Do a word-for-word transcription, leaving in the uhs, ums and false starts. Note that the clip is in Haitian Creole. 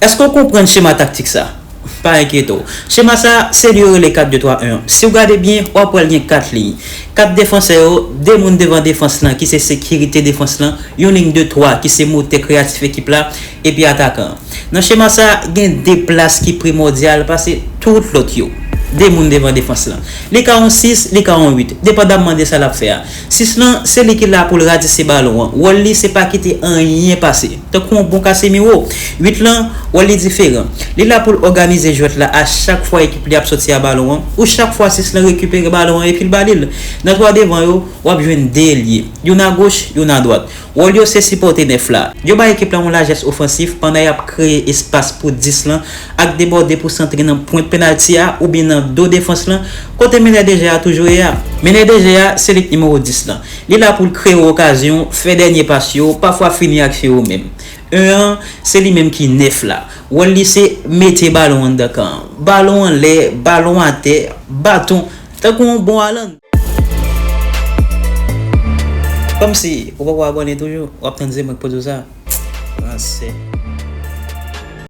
Èske w konprann chema taktik sa? Pa enkyete w. Chema sa, se li yo rele kat de twa en an. Si w gade byen, w ap wè l gen kat liy. Kat defansè yo, de moun devan defans lan ki se sekirite defans lan, yon liy de twa ki se motè kreyatif ekip la, epi atakan an. Nan chema sa, gen de plas ki primòdyal pase tout lòt yo. De moun devan defans lan. Li ka yon sis, li ka yon uit, depandamman de sa l ap fè a. Sis lan, se li ki la pou l radise balon an. Wòl li, se pa kite anyen pase. Tankou yon bon Casemiro. Uit lan, wòl li diferan. Li la pou l òganize jwèt la a chak fwa ekip li ap sòti a balon an, ou chak fwa sis lan rekipere balon an epi l ba li l. Nan twa devan yo, w ap jwenn de elye. Youn agoch, youn adwat. Wòl yo se sipòte nèf la. Yo bay ekip la yon lajès ofansif pandan y ap kreye espas pou dis lan ak debòde pou santre nan pwent penalti a oubyen nan do defans lan, kote menè de jè a toujou ye a. Menè de jè a, se li k nimewo dis lan. Li la pou l kreye okazyon, fè dènye pas yo, pafwa fini aksyon yo menm. En an, se li menm ki nèf la. Wòl li se mete balon anndan kan an. Balon anlè, balon atè, baton, tankou yon bon Haaland. Kòmsi ou poko abòne toujou, w ap tann se mwen k poze w sa. Ransè.